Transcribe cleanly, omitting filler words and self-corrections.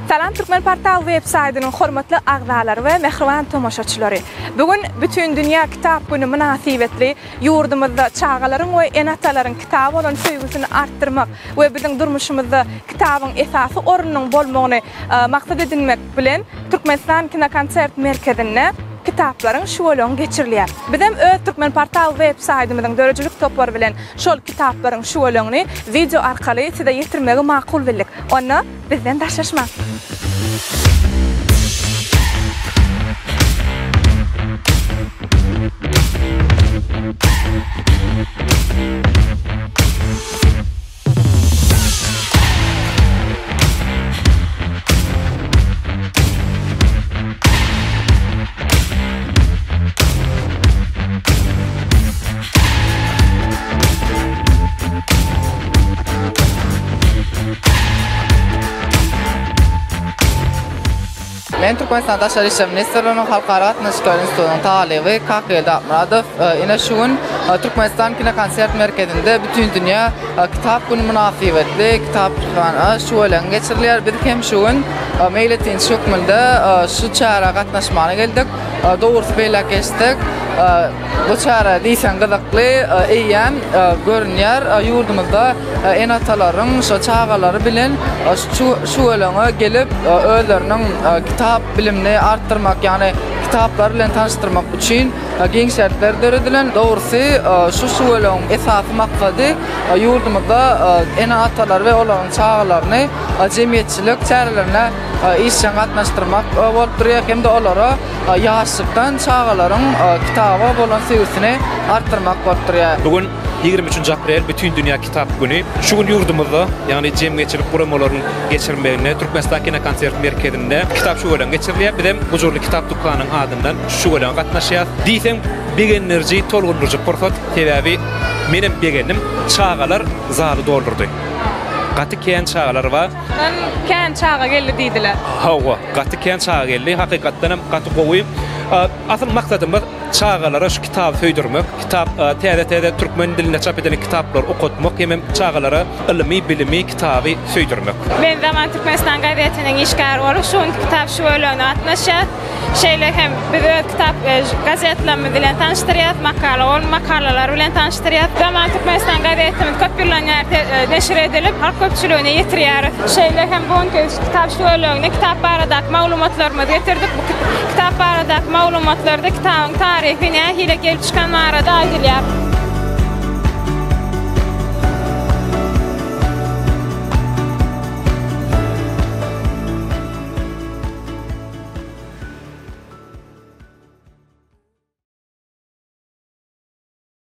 Salam Türkmenportal web saýdynyň hormatly agzalary we mähriban tomaşaçylary! Bu gün Bütindünýä kitap güni mynasybetli ýurdumyzda çagalaryň we ene-atalaryň kitaba bolan söýgüsini artdyrmak we biziň durmuşymyzda kitabyň esasy ornunyň bolmagyny maksat edinmek bilen Türkmenistan kinokonsert merkezinde kitaplaryň şüweleňi geçirilýär. Bizem öz Türkmenportal web saýdymyzyň döredijilik topary bilen şol kitaplaryň şüweleňini wideo arkaly size ýetirmegi makul bildik. Onda bizden daşlaşmaň! Men Türkmenistan Daşary işler ministrliginiň Halkara gatnaşyklary institutynyň talyby Kakgeldi Akmyradow. Ine şu gün Türkmenistan kinokonsert merkezinde Bütindünýä kitap güni mynasybetli kitaphana şüweleňi geçirilýär. Biz hem şu gün meýletinçi hökmünde şu çärä gatnaşmaga geldik. Dogrusy beýläk geçsek, bu çäre diýseň gyzykly, eýýäm görünýär, ýurdumyzda ene-atalaryň şo çagalary bilen şüweleňe gelip, özleriniň kitap bilimini artdyrmak, ýagny kitaplar bilen tanyşdyrmak üçin giň şertler döredilen. Dogrusy, şu şüweleňiň esasy maksady ýurdumyzda ene-atalary we olaryň çagalaryny jemgyýetçilik çärelerine işjeň gatnaşdyrmak bolup durýar hem-de olara ýaşlykdan çagalaryň kitaba bolan söýgüsini artdyrmak bolup durýar. Bu gün 23-nji aprel Bütindünýä kitap güni. Şu gün ýurdumyzda, ýagny jemgyýetçilik guramalarynyň geçirmeginde Türkmenistan kinokonsert merkezinde kitap şüweleňi geçirilýär. Bizem Gujurly kitap dükanynyň adyndan şu şüweleňe gatnaşýarys. Diýseň begendiriji, tolgundyryjy pursat. Sebäbi menem begendim. Çagalar zaly doldurdy. Gaty kän çagalar bar. Çakdan kän çaga geldi diýdiler. Hawa, gaty kän çaga geldi. Hakykatdan hem gaty gowy. Asyl maksadymyz çagalara şu kitaby söýdürmek, kitap täze-täze türkmen dilinde çap edilen kitaplary okatmak hemem çagalara ylymy, bilimi, kitaby söýdürmek. Men Zaman Türkmenistan gazetiniň işgäri bolup şu günki kitap şüweleňine gatnaşýas. Şeýle hem biz öz kitap gazetlerimiz bilen tanyşdyrýas, makala bolup makalalar bilen tanyşdyrýas. Zaman Türkmenistan gazetimiz köp ýyldan bäri neşir edilip, halk köpçüligine ýetirýäris. Şeýle hem bu günki kitap şüweleňine kitap baradaky maglumatlarymyzy getirdik. Bu kitap baradaky maglumatlarda kitabyň taryhy nähili gelip çykan barada aýdylýar.